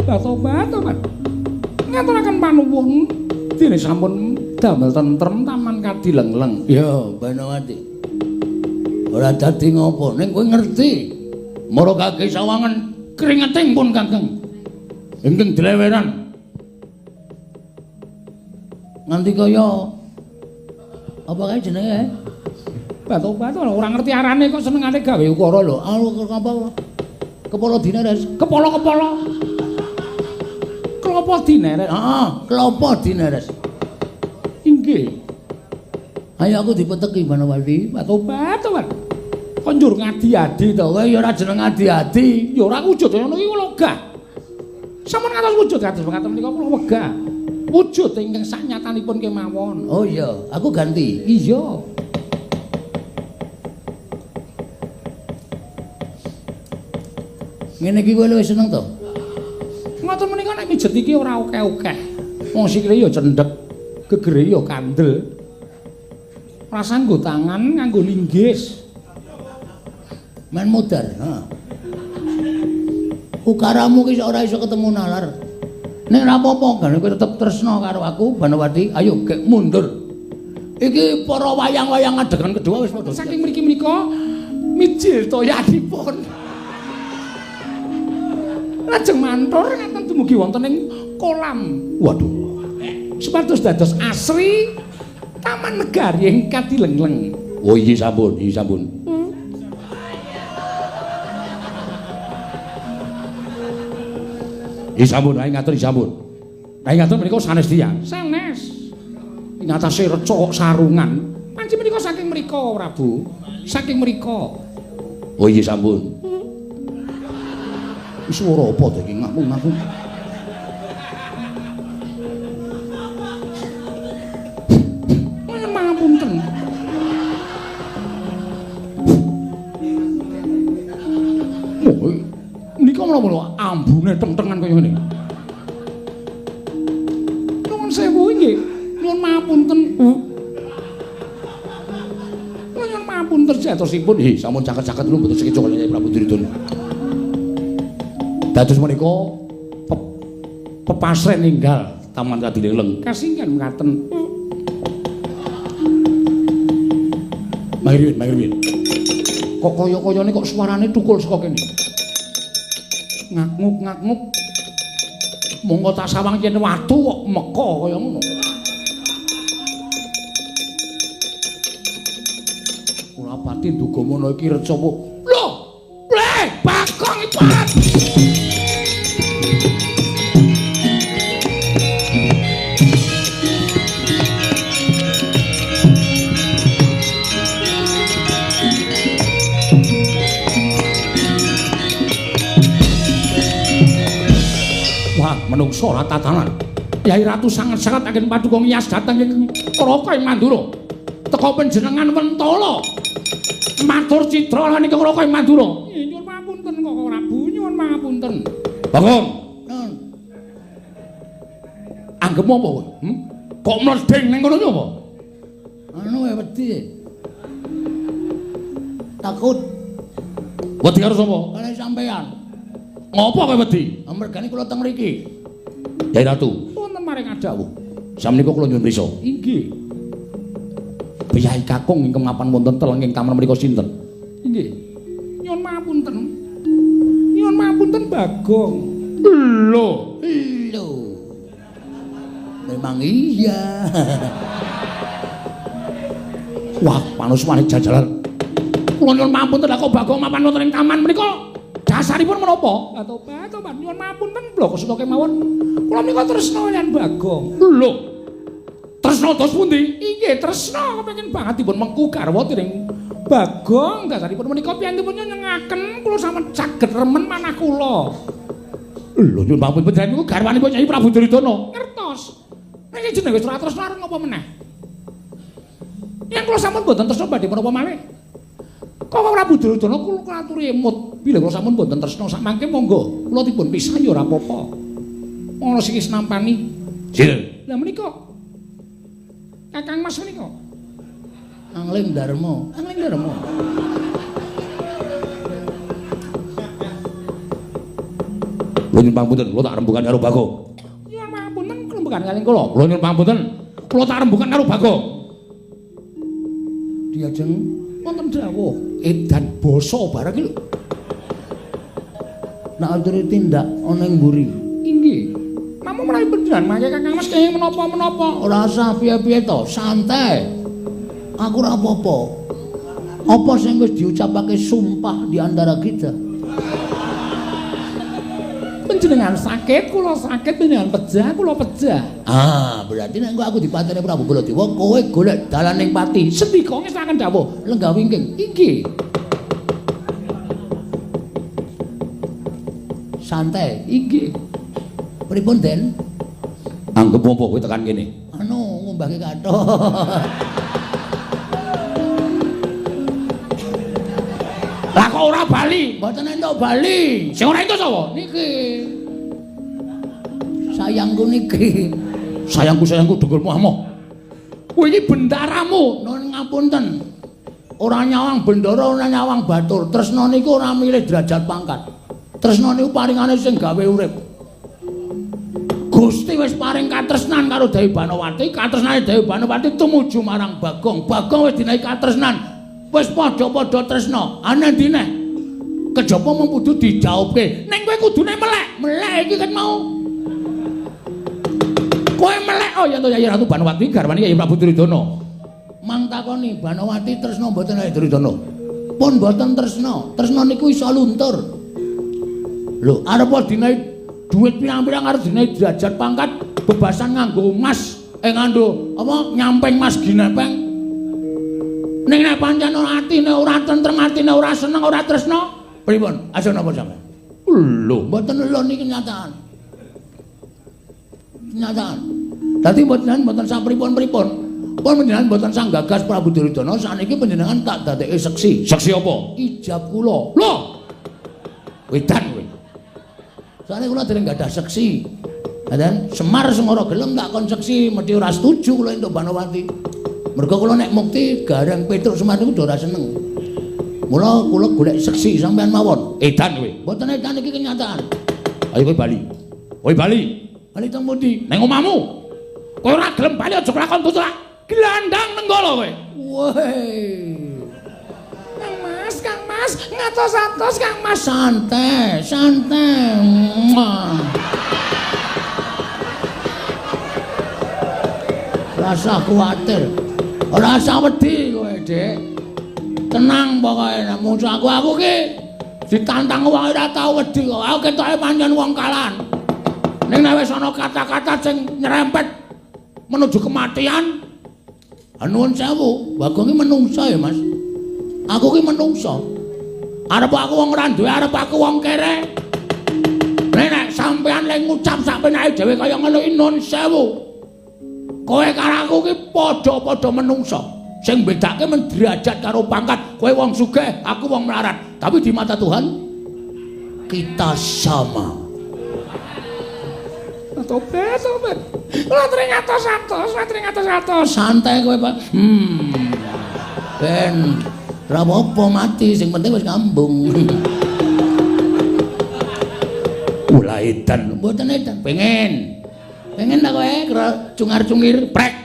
Batobat-tobat. Ngaturaken panuwun dene sampun damel tentrem taman Kadilengleng. Ya, Banowati. Ora dadi ngopo, ning kowe ngerti. Mara kaki sawangan kringeting pun Kakang. Ingkang dleweran. Nganti kaya apa kae jenenge? Batobat ora ngerti arane kok senengane gawe ukara lho. Apa? Kepala dineres. Kepala-kepala. Klopo dineres. Heeh, klopo dineres. Inggih. Ayo aku dipeteki Banowati. Batobat-tobat. Kok njur ngadi-adi to? Kowe ya ora jeneng adi-adi. Ya ora wujud ngono iki kula wegah. Sampun ngantos wujud kados mekaten menika kula wegah. Wujud ingkang saknyatanipun kemawon. Oh iya, aku ganti. Iya. Ngene iki kowe luwih seneng to? Ngoten menika nek mijet iki ora akeh-akeh. Wong sikile ya cendhek, gegere ya kandel. Rasa nggo tangan, nganggo linggis. Men modar, heeh. Ukaramu ki ora iso ketemu nalar. Nek ora apa-apa, gane kowe tetep tresna karo aku, Banowati. Ayo gek mundur. Iki para wayang-wayang adegan kedua wis padha. Saking mriki menika mijil toyanipun. Lajeng mantur ngaten dumugi wonten ing kolam. Waduh. Supados dados asri Taman Negari ing Kadilengleng. Oh iya sampun, iya sampun. Iya sampun, ayo ngatur sampun. Ayo ngatur menika sanes tiyang. Sanes. Ing atase reca kok sarungan. Panci menika saking mriko, Prabu. Saking mriko. Oh iya sampun. Wis swara apa to iki ngaku-ngaku. Ngapunten. Oh, menika menapa ambune teng-tengan kaya ngene. Nuwun sewu nggih. Nuwun mapunten. Nuwun mapunten jatosipun. Nggih, sampun caket-caket lho mboten sekeca kaliyan Prabu Duryudana. Dados menika pepasren ninggal Taman Kadilengleng. Kasinggihan mekaten. Mangirwin, mangirwin. Kok kaya-kayane kok suarane tukul saka kene. Ngaknguk-ngaknguk. Monggo tak sawang yen watu kok meka kaya ngono. Ora pati nduga mono iki reca kok. Lho, le, Bagong ibarat. Menungso ora tatanan. Yai Ratu sanget-sanget anggen paduka ngiyas dhateng ing Raka ing Mandura. Teka panjenengan Wentala. Matur citra lan ing Raka ing Mandura. Nyuwun pamunten Koko Prabu, nyuwun pamunten. Bagong. Anggepmu apa kowe? Kok mledeng ning kono apa? Anu wedi. Takut. Wedi karo sapa? Karo sampean. Ngopo kowe wedi? Amergane kula teng mriki. Yai Ratu, wonten maring adawuh. Samenika kula nyuwun prisa. Inggih. Priyayi kakung ingkang mapan wonten telenging taman mriku sinten? Inggih. Nyuwun mapunten. Nyuwun mapunten Bagong. Lho, lho. Memang iya. Wah, panuswane jajalan. Kula nyuwun mapunten kok Bagong mapan wonten ing taman mriku. Dasaripun menapa? Tobat, nyuwun mapunten bloko suta kemawon. Kula menika tresna kaliyan Bagong. Lho. Tresna dos pundi? Inggih, tresna kepengin banget dipun mengku garwa dening Bagong. Dasaripun menika piyantipun nyenengaken kula sampun saged remen manah kula. Lho, nyuwun mapunten panjenengan niku garwanipun Kyai Prabu Duryudana. Ngertos. Nek jenenge wis ora tresna arep ngapa meneh? Yen kula sampun boten tresna badhe menapa malih? Kok Prabu Duryudana kula aturi emut. Bilih kula sampun boten tresna samangke monggo kula dipun pisah ya ora apa-apa. Ana sing wis nampani. Sinten? Lah menika Kakang Mas menika. Angling Darma, Angling Darma. Kula nyuwun pangapunten, kula tak rembugan karo Bagong. Nyuwun pangapunten rembugan kaliyan kula. Kula nyuwun pangapunten, kula tak rembugan karo Bagong. Diajeng wonten dawuh edan basa bareng iki lho. Nek aturi tindak ana ing mburi. Inggih. Namung menawi panjenengan mangke Kakang Mas kenging menapa-menapa. Ora usah piye-piye to, santai. Aku ora apa-apa. Apa sing wis diucapake sumpah di antara kita? Panjenengan sakit, kula sakit, panjenengan pejah, kula pejah. Ah, berarti nek engko aku dipateni Prabu Baladewa, kowe golek dalan ning pati. Sendika ngestaken dawuh, lenggah wingking. Inggih. Santai. Inggih. Pripun, Den? Anggep apa kowe tekan kene? Anu, ngumbahke kathok. Lah kok ora bali? Mboten entuk bali. Sing ora entuk sapa? Niki. Sayangku niki. Sayangku sayangku dengkulmu amoh. Kowe iki bendaramu. Nuwun ngapunten. Ora nyawang bendara, ora nyawang batur. Tresna niku ora milih derajat pangkat. Tresna niku paringane sing gawe urip. Gusti wis paring katresnan karo Dewi Banowati, katresnane Dewi Banowati tumuju marang Bagong. Bagong wis dinehi katresnan. Wis padha-padha tresna. Ana ndi neh? Kejaba mung kudu dijawabke. Ning kowe kudune melek. Melek iki kan mau. Kowe melek oh yen to Yayi Ratu Banowati garwane Yayi Prabu Duryudana. Mang takoni Banowati tresna mboten Yayi Duryudana? Pun mboten tresna. Tresna niku iso luntur. Lho, arep dinehi duit pirang-pirang arep dinehi derajat pangkat bebasan nganggo emas, nganggo apa nyamping mas ginepeng. Ning nek pancen ora atine ora tentrem, atine ora seneng, ora tresna, pripun? Aja napa sampean? Lho, mboten lho niki kenyataan. Kenyataan. Dadi mboten mboten sapripun-pripun. Pun panjenengan mboten sang gagas Prabu Duryudana, saniki panjenengan tak dadekke seksi. Seksi apa? Ijab kula. Lho. Wedan kowe. Soale kula dereng gadah seksi. Ngaten, Semar sing ora gelem tak kon seksi, mesti ora setuju kula entuk Banowati. Mergo kula nek mukti Gareng Petruk Semar niku ora seneng. Mula kula golek seksi sampean mawon. Edan kowe. Mboten edan iki kenyataan. Ayo kowe bali. Kowe bali. Bali teng pundi? Nang omahmu. Kowe ora gelem bali aja kelakon tutuk. Glandang nenggala kowe. Woi. Kang Mas, Kang Mas, ngatos-atos Kang Mas. Santai, santai. Rasa kuwatir. Ora usah wedi kowe, Dik. Tenang pokoke nek musuh aku ki ditantang wong ora tau wedi kok. Aku ketoke pancen wong kalan. Ning nek wis ana kata-kata sing nyerempet menuju kematian, nuwun sewu, Bagong ki menungsa ya, Mas. Aku ki menungsa. Arep aku wong ora duwe, arep aku wong kere. Nek sampean lek ngucap sak penake dhewe kaya ngono iki nuwun sewu. Kowe karo aku ki padha-padha menungsa. Sing bedake men derajat karo pangkat. Kowe wong sugih, aku wong melarat. Tapi di mata Tuhan kita sama. Tobat, tobat. Ora tring atos-atos, ora tring atos-atos. Santai kowe, Pak. Ben ora apa-apa mati, sing penting wis ngambung. Ulah edan, mboten edan. Pengen. Pengen ta kowe cungar-cungir prek.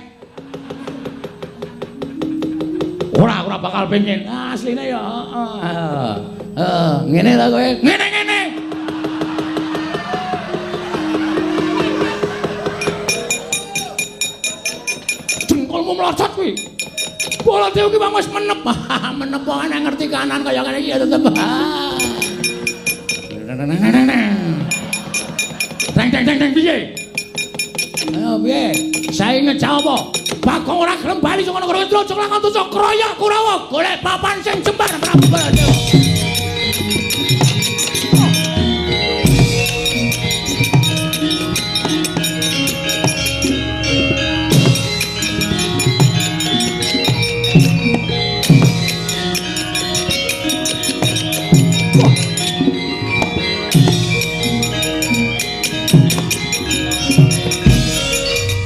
Ora, ora bakal pengen. Asline ya heeh. Heeh, ngene ta kowe? Ngene-ngene. Dengkulmu mlocot kuwi. Baladewa ki wis menep. Menep kok nek ngerti kanan kaya ngene iki ya tetep. Teng teng teng teng piye? Ayo piye? Saiki ngejawab apa? Bagong ora gelem bali saka negara Indra lakon tutuk kroyok Kurawa golek papan sing jembar Prabu Baladewa.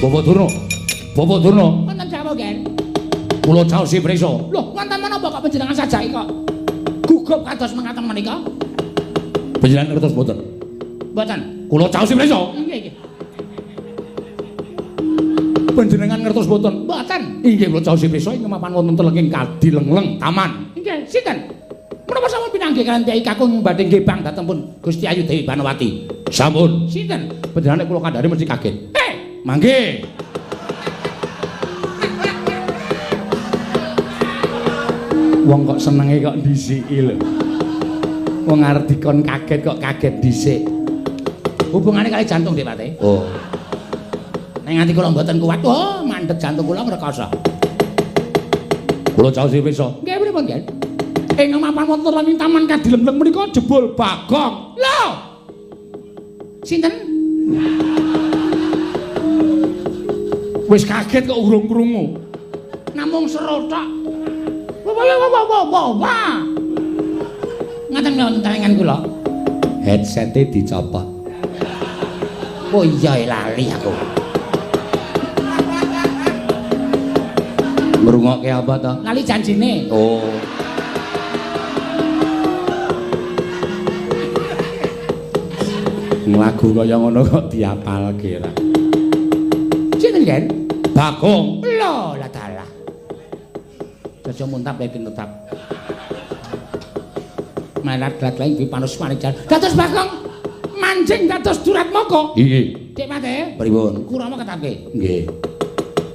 Bapak Durna. Bapak Durna. Wonten dawuh, Gen. Kula caosi prisa. Lho, wonten menapa kok panjenengan sajake kok gugup kados mekaten menika? Panjenengan ngertos mboten? Mboten. Kula caosi mrisa. Nggih, nggih. Panjenengan ngertos mboten? Mboten. Inggih kula caosi mrisa ing mapan wonten telenging Kadileng-leng taman. Nggih, sinten? Menapa sampun pinanggih kaliyan Kyai Kakung badhe ngebang dhateng pun Gusti Ayu Dewi Banowati? Sampun. Sinten? Panjenengan kula kandhane mesti kaget. Mangke. Wong kok senenge kok dhisiki lho. Wong arep dikon kaget kok kaget dhisik. Hubungane kali jantung Dik Pate. Oh. Nek nganti kula mboten kuat, oh mandeg jantung kula ngrekoso. Kula caosi pirsa. Nggih pripun, Gen? Ing mapan wonten ing taman Kadilem-lem menika jebul Bagong. Lho. Sinten? Wis kaget kok urung krungu. Namung seru tok. Wah wah wah wah wah wah. Ngaten wonten talengan kula. Headsete dicopot. Oh iya lali aku. Ngrungokke apa to? Lali janjine. Oh. Lagu kaya ngono kok diapalke ra. Sinten, Gen? Bagong. Lho, lah dalah. Jaja muntap lagi tetap. Malah glat-glat iki panusmane jan. Dados Bagong manjing dados Duratmaka. Nggih. Dik Pate. Pripun? Kurama ketapke. Nggih.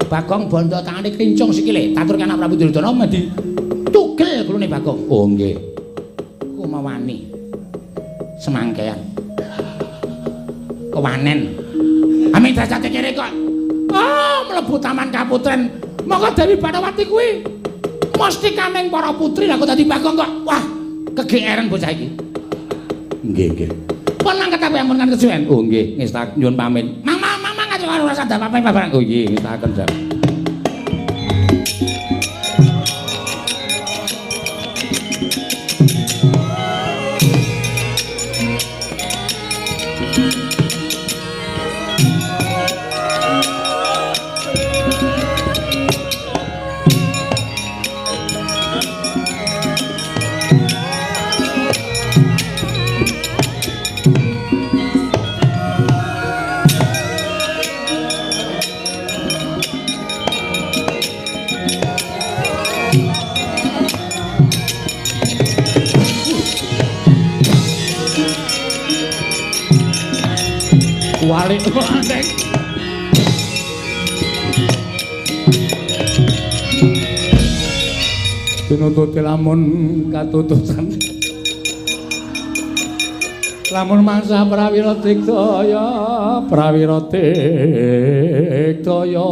Bagong bondo tangane klincung sikile, tatur anak Prabu Duryudana medi tugel gulune Bagong. Oh nggih. Kumawani. Semangkean. Kewanen. Amin derajate kere kok. Oh, mlebu Taman Kaputren. Monggo Dewi Banowati kuwi mesti kameng para putri lah kok dadi Bagong kok. Wah, kegeeran bocah iki. Nggih, nggih. Pun mangkat apa ampun kan kesuwen. Oh nggih, ngestak nyuwun pamit. Mang mang mang mang ora sadar apa-apa barang. Oh nggih, ngestaken jam. Walik kok. Tinututi lamun katututan. Lamun mangsa prawira digdaya, prawira digdaya.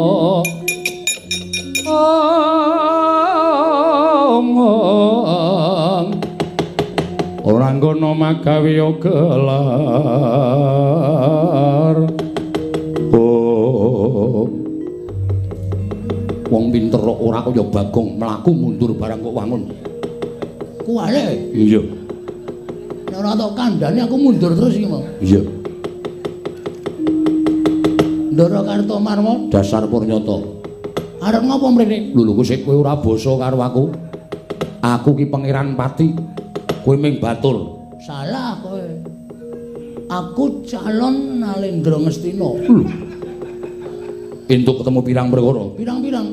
Omong ora nggono magawe gelar. Oh. Wong pinter ora kaya Bagong, mlaku mundur barang kok wangun. Kuwale. Iya. Nek ora tok kandhane aku mundur terus iki mau. Iya. Ndara Kartomarma dasar purnyata. Arep ngopo mrene? Lho lho sik kowe ora basa karo aku. Aku ki Pangeran Pati. Kowe ming batur. Salah kowe. Aku calon Nalendra Ngastina. Lho. Entuk ketemu pirang perkara? Pirang-pirang.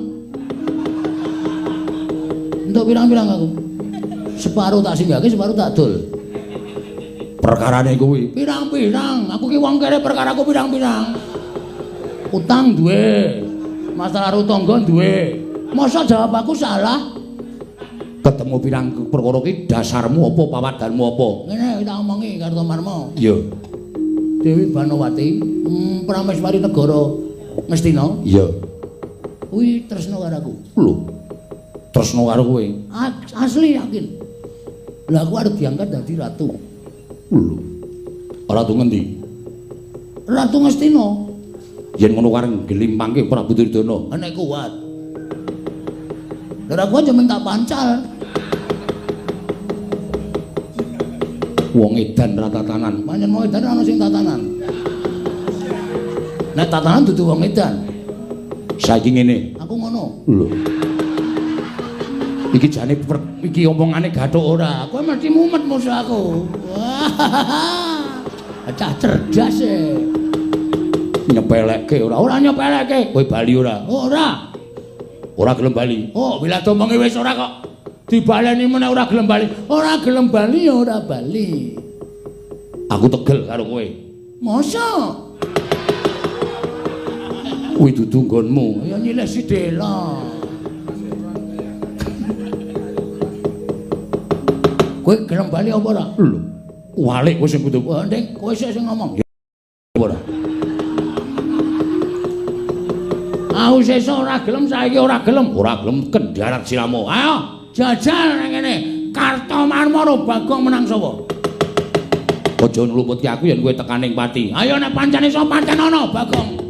Entuk pirang-pirang aku. Separuh tak singgahke, separuh tak dol. Perkarane kuwi pirang-pirang. Aku ki wong kere perkaraku pirang-pirang. Utang duwe. Masalah karo tangga duwe. Masa jawab aku salah? Ketemu pirang perkara ki dasarmu apa, pawadanmu apa? Ngene tak omongi Kartomarma. Iya. Dewi Banowati, Prameswari negara Ngastina. Iya. Kuwi tresna karo aku. Lho. Tresna karo kowe? Asli yakin. Lah aku arep diangkat dadi ratu. Lho. Ratu ngendi? Ratu Ngastina. Yen ngono kareng gelimpangke Prabu Duryudana. Nek kuat. Lah aku aja mung tak pancal. Wong edan ra tatanan. Pancen wong edan ana sing tatanan. Nek tatanan dudu wong edan. Saiki ngene. Aku ngono. Lho. Iki jane iki omongane gathuk ora. Kowe mesti mumet musuh aku. Cah cerdas e. Nyepelekke ora? Ora nyepelekke. Kowe bali ora? Ora. Ora gelem bali. Oh, bila domongi wis ora kok. Dibaleni meneh ora gelem bali. Ora gelem bali ya ora bali. Aku tegel karo kowe. Masa? Kuwi dudu nggonmu. Ya nyilih sidela. Kowe gelem bali apa ora? Lho, walik kowe sing kudu. Nding, kowe sik sing ngomong. Ya ora. Aku sesuk ora gelem, saiki ora gelem. Ora gelem kendharat siramu. Ayo, jajal nang kene. Kartomarma karo Bagong menang sapa? Aja ngluputke aku yen kowe tekaning pati. Ayo nek pancen iso pancen ana Bagong.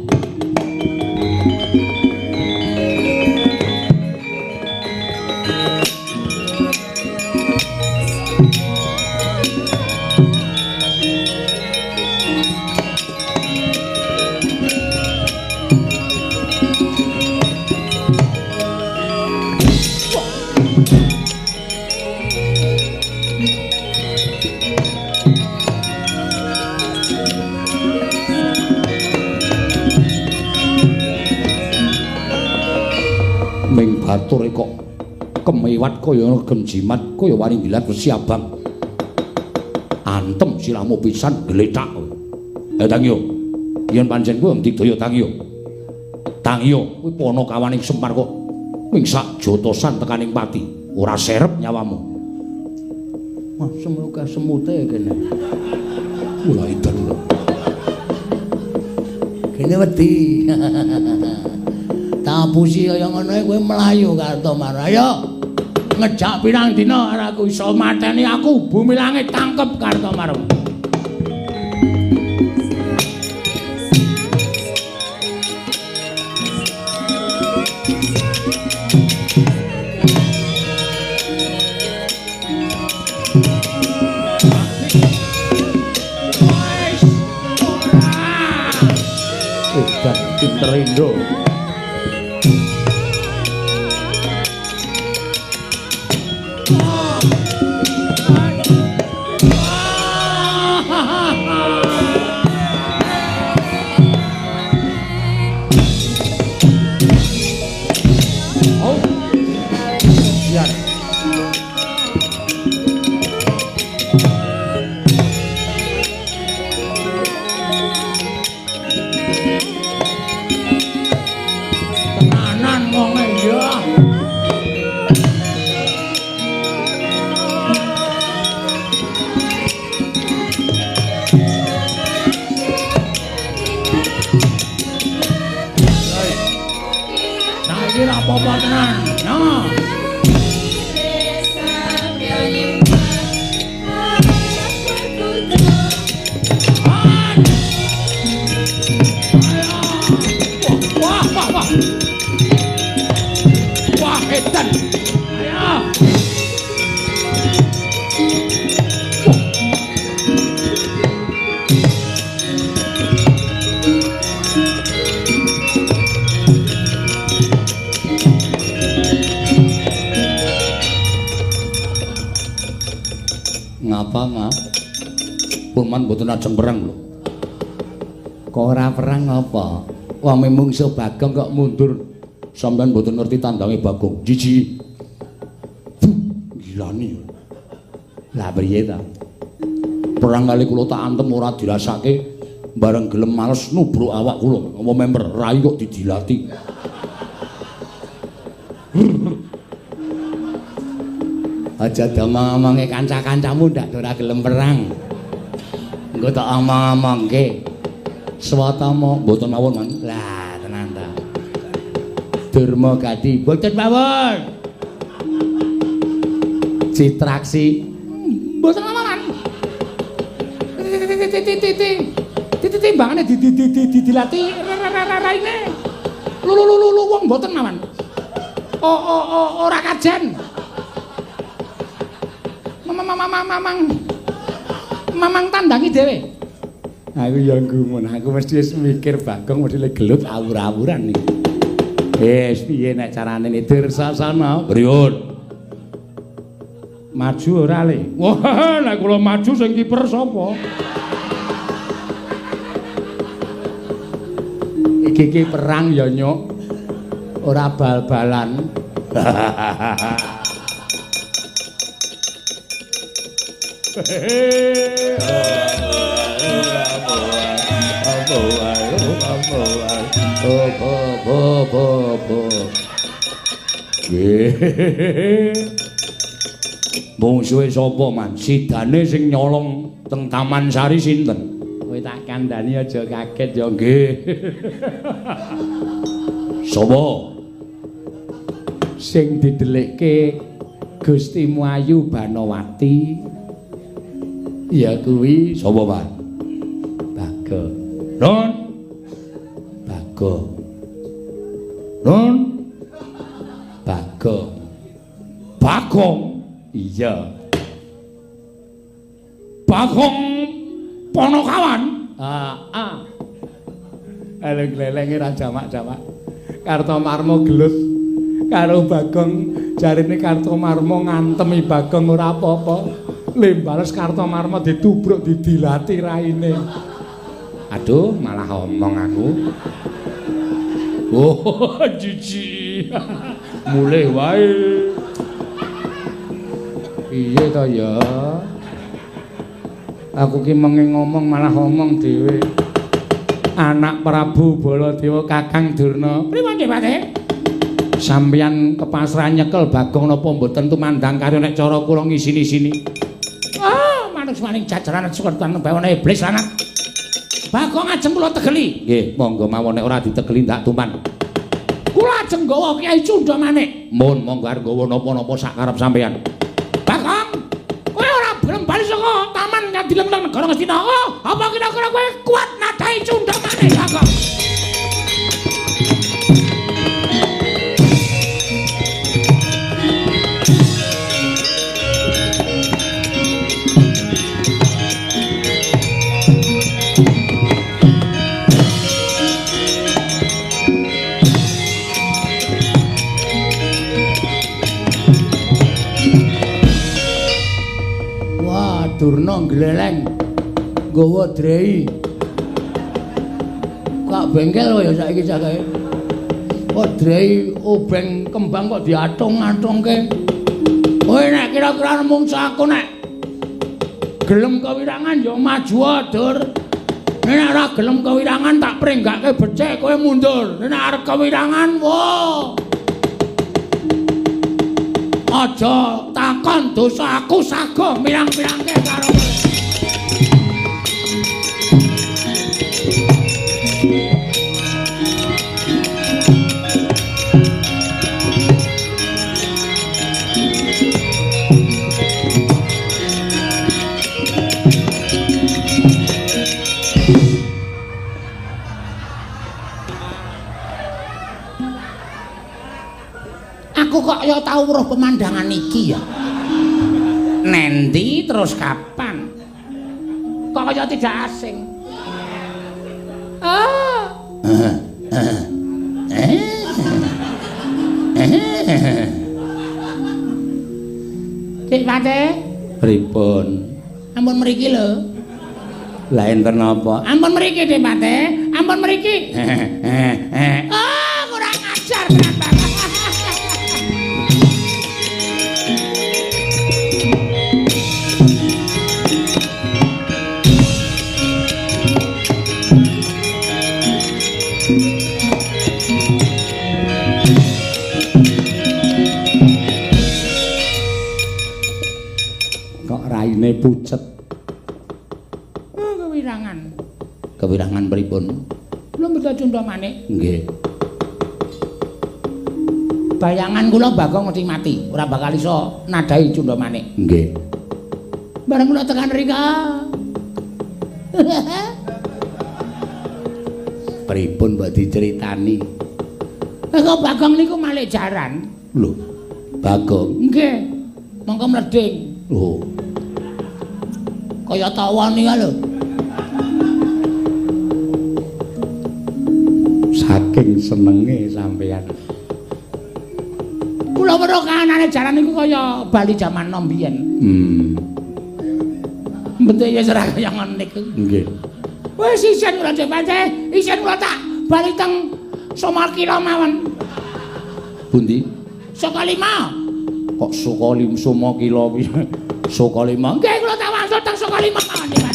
Bature kok kemewat kaya gemjimat kaya wani ngilat wesi abang. Antem sirahmu pisan glethak. Ayo tangiyo. Yen pancen kowe digdaya tangiyo. Tangiyo kuwi panakawaning Semar kok ming sak jotosan tekaning pati, ora serep nyawamu. Wah, semoga semute kene. Ora edan. Kene wedi. Tapusi kaya ngono kowe mlayu Kartomarma. Ayo ngejak pirang dina arep aku iso mateni aku bumi langit tangkep Kartomarma. Edan pinter Indo. Mboten ajeng perang lho. Kok ora perang apa? Wong mungsuh Bagong kok mundur. Sampeyan mboten ngerti tandange Bagong. Jiji. Gilani. Lah priye ta? Perang kali kula tak antem ora dirasake, bareng gelem males nubruk awak kula. Apa member rai kok didilati. Aja domong-omonge kanca-kancamu ndak ora gelem perang. Engko tak omong-omongke. Swatama mboten mawon, Man. Lah, tenan ta. Durma Gati mboten mawon. Citraksi mboten mawon. Titi timbangane didilati raine. Lu lu lu lu wong mboten mawon. Ora kajen. Mamang tandangi dhewe. Aku ya gumun, aku mesti wis mikir Bagong mesti gelut awur-awuran iki. Wis piye nek carane Dursasana? Priyun? Maju ora le? Wah, nek kula maju sing kiper sapa? Iki perang ya nyuk. Ora bal-balan. Mungsuhe sapa, Man? Sidane sing nyolong teng Taman Sari sinten? Kowe tak kandhani aja kaget ya nggih. Sapa? Sing didelikke Gusti Ayu Banowati ya kuwi sapa, Pak? Bagong. Non. Bagong. Non. Bagong. Bagong. Iya. Bagong Ponokawan. Heeh. Eleng glelenge ra jamak-jamak. Kartomarma gelut karo Bagong, jarine Kartomarma ngantemi Bagong ora apa-apa. Le bales Kartomarma ditubruk didilati raine. Aduh, malah omong aku. Oh, jijik. Mulih wae. Piye to ya? Aku ki menge ngomong malah omong dhewe. Anak Prabu Baladewa Kakang Durna. Pripun nggih, Pak? Sampeyan kepasrahan nyekel Bagong napa mboten tumandang karya nek cara kula ngisini-sini. Ah, manuk-maning jajaran sukertan bawana iblis lanang. Bagong ajeng kula tegeli. Nggih, monggo mawon nek ora ditegeli ndak tuman. Kula ajeng nggawa Kyai Cundha Manik. Mun monggo arep nggawa napa-napa sak karep sampeyan. Bagong, kowe ora gelem bali saka taman Nyadileng negara Ngastina. Oh, apa kira-kira kowe kuat nadai Cundha Manik, Bagong? Durna gleleng nggawa drei. Kak bengkel ya saiki cakae. Kok drei obeng kembang kok diatung-atungke. Kowe nek kira-kira mungsa aku nek gelem kewirangan ya maju Dur. Nek ora gelem kewirangan tak prenggake becik kowe mundur. Nek arep kewirangan wo. Aja takon dosa aku sago mirang-mirangke karo kowe. Aku kok ya tau weruh pemandangan iki ya. Nendi terus kapan? Kok kaya tidak asing. Ah. Dik Pate, pripun? Ampun mriki lho. Lah enten napa? Ampun mriki Dik Pate, ampun mriki. Ah, kurang ajar tenan banget. Raine pucet. Oh, kewirangan. Kewirangan pripun? Lho mboten Cundha Manik. Nggih. Bayangan kula Bagong mesti mati, ora bakal iso nadai Cundha Manik. Nggih. Bareng kula tekan rika. Pripun mbok diceritani? Kok Bagong niku malik jaran. Lho, Bagong? Nggih. Mongko mleding. Lho. Kaya tawon iki lho. Saking senenge sampeyan. Kula weruh kahanane jaran niku kaya bali jaman nom biyen. Bentuke ya ora kaya ngono niku. Nggih. Wis isin kula pancen, isin kula tak Bali teng Sumakila mawon. Pundi? Sukalima. Kok Sukalim Sumakila piye? Sukalima. Nggih kula tak wangsul teng Sukalima mawon nggih Pak.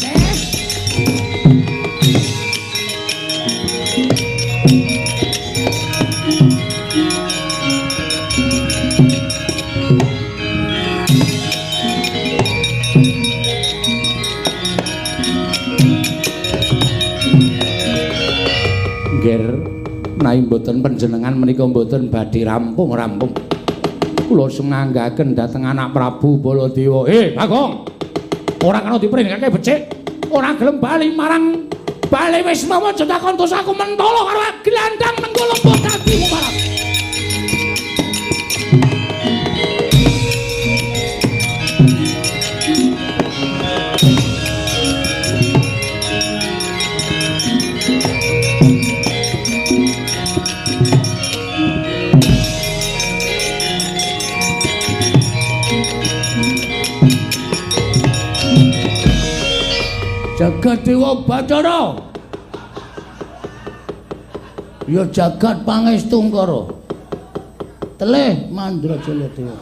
Nggih, menawi mboten panjenengan menika mboten badhe rampung-rampung. Kula sumanggaken dhateng anak Prabu Baladewa. Bagong. Ora kena diperingake becik. Ora gelem bali marang bali wis mawa aja takon dosaku mentolo karo glandang nenggala dadi mubarab. Jagat Dewa Bathara. Ya jagat Pangestungkara. Telih Mandrajala Dewa.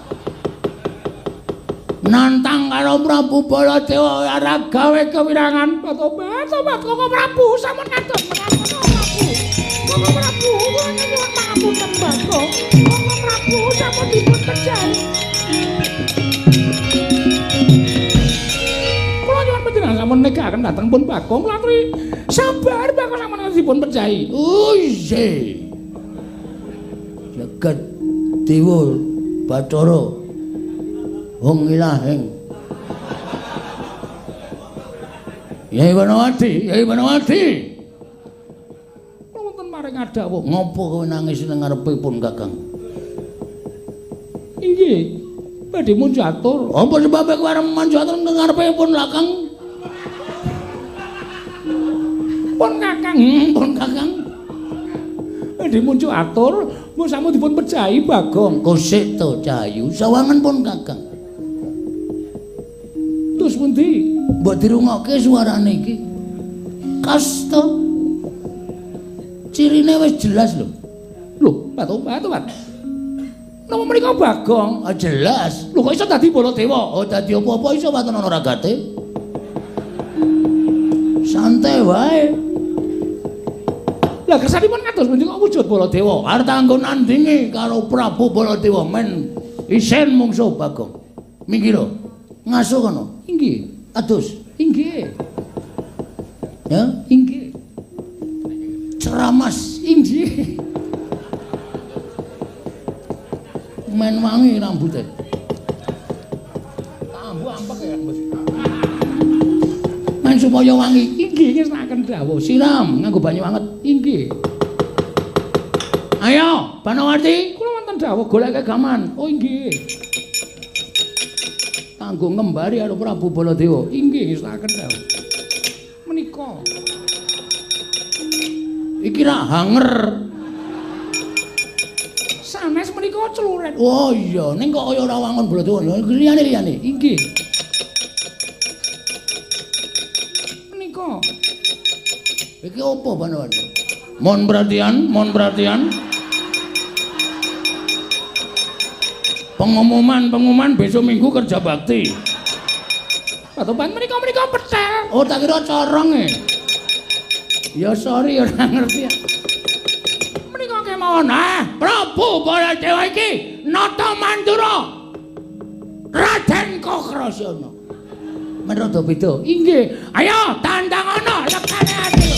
Nantang karo Prabu Baladewa ora gawe kewirangan. Tobat Koko Prabu sampun kados menapa Prabu. Koko Prabu kula nyuwun pangapunten Bagong. Koko Prabu sampun dipun pejahi. Sampun negaken dhateng pun Bagong kula aturi sabar Bagong sampun dipun pejahi. Oh isih. Jagat Dewa Bathara hong ilaheng. Yai Banowati, Yai Banowati. Kula wonten maring adawuh. Ngopo kowe nangis nang ngarepipun Kakang? Inggih. Badhe munjatur. Apa sebabe kowe arep munjatur nang ngarepipun Kakang? Pun Kakang, pun Kakang. Badhe muncul atur, mbok sampun dipun pejahi Bagong. Kosik to Cahayu, sawangen pun Kakang. Terus pundi? Mbok dirungokke suarane iki. Kasta. Cirine wis jelas lho. Lho, Batu-batu. Napa menika Bagong? Ah jelas. Lho kok iso dadi Baladewa? Oh dadi apa-apa iso waton ana ragate. Santai wae. Lah kersanipun kados pundi kok wujud Baladewa? Arep tanggo nandingi karo Prabu Baladewa men isen mungsuh Bagong. Minggir. Ngaso kono. Inggih. Adus. Inggih. Ya, inggih. Ceramas. Inggih. Men wangi rambute. Tambu ampek ya, Bos. Men supaya wangi. Inggih ngersakaken dawuh. Siram nganggo banyu anget. Inggih. Ayo, Banowati, kula wonten dawuh goleke gaman. Oh inggih. Kanggo ngembari karo Prabu Baladewa. Inggih ngersakaken dawuh. Menika. Iki ra hanger. Sanes menika celurit. Oh iya, ning kok kaya ora wangun Baladewa. Liyane-liyane. Inggih. Menika. Iki opo Banowati? Mohon perhatian, mohon perhatian. Pengumuman besok minggu kerja bakti. Patoban menika petel. Oh, tak kira corong e. Ya sorry ora ngerti. Menika kemawon. Ah, Prabu Baladewa iki nata mandura Raden Kokrasana. Men rada beda. Inggih. Ayo tandang ana lekane ati.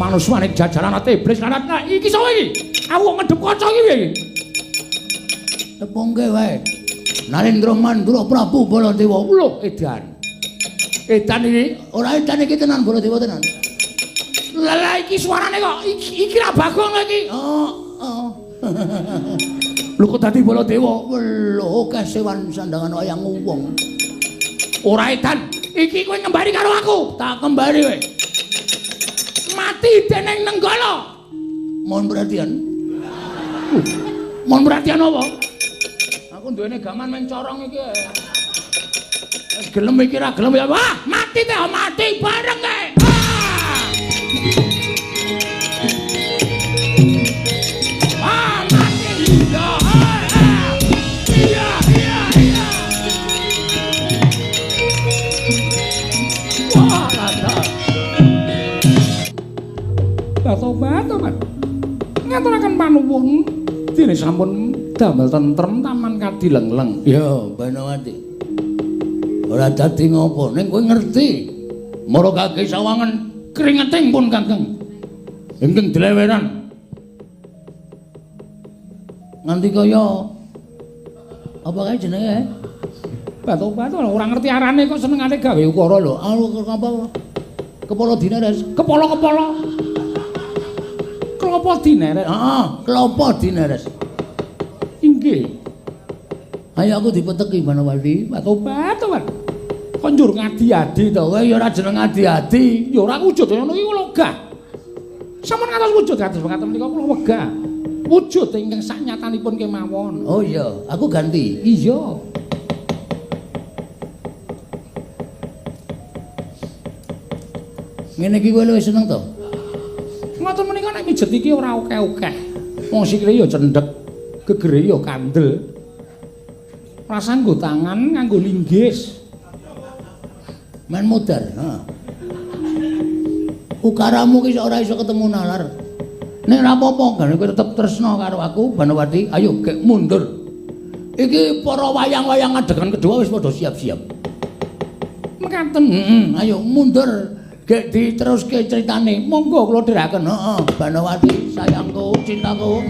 Panuswane jajaran ate iblis lanat. Nah, iki sapa iki? Aku kok ngedep kaca iki piye iki? Tepungke wae. Narendra Mandura Prabu Baladewa. Lho, edan. Edan iki ora edan iki tenan Baladewa tenan. Lah iki suarane kok iki ra Bagong iki. Oh, oh. Lho kok dadi Baladewa? Lho kesewan sandangan wayang wong. Ora edan. Iki kowe ngembari karo aku. Tak kembari kowe. Mati dening Nenggala. Mohon perhatian. Mohon perhatian apa? Aku duwene gaman meng corong iki. Wis gelem iki ra gelem ya. Wah, mati teh mati bareng kae. Ah, mati. Ya. Iya, iya, iya. Wah, rada. Tobat, tobat. Ngaturaken panuwun dene sampun damel tentrem taman kadilengleng. Ya, Banawati. Ora dadi ngopo, ning kowe ngerti. Mara kaki sawangan kringeting pun Kakang. Ingkang dileweran. Nganti kaya apa kae jenenge? Batu-batu ora ngerti arane kok senengane gawe ukara lho. Apa? Kepala dineres. Kepala-kepala. Klopo dineres. Heeh, klopo dineres. Inggih. Ayo aku dipeteki Banawati. Tobat, tobat. Kok njur ngadi-adi to? Kowe ya ora jeneng adi-adi. Ya ora wujud ngono iki kula wegah. Sampun ngantos wujud kados mekaten menika kula wegah. Wujud ingkang saknyatanipun kemawon. Oh iya, aku ganti. Iya. Ngene iki kowe luwih seneng to? Ngoten menika nek mijet iki ora akeh-akeh. Wong sikile ya cendhek, gegere ya kandel. Rasa nggo tangan nganggo linggis. Men modar, heeh. Ukaramu ki ora iso ketemu nalar. Nek ora apa-apa, gane kowe tetep tresna karo aku, Banawati. Ayo gek mundur. Iki para wayang-wayang adegan kedua wis padha siap-siap. Mekaten. Heeh, ayo mundur. Gek diteruske critane. Monggo kula dherekaken. Heeh, Banawati, sayangku, cintaku.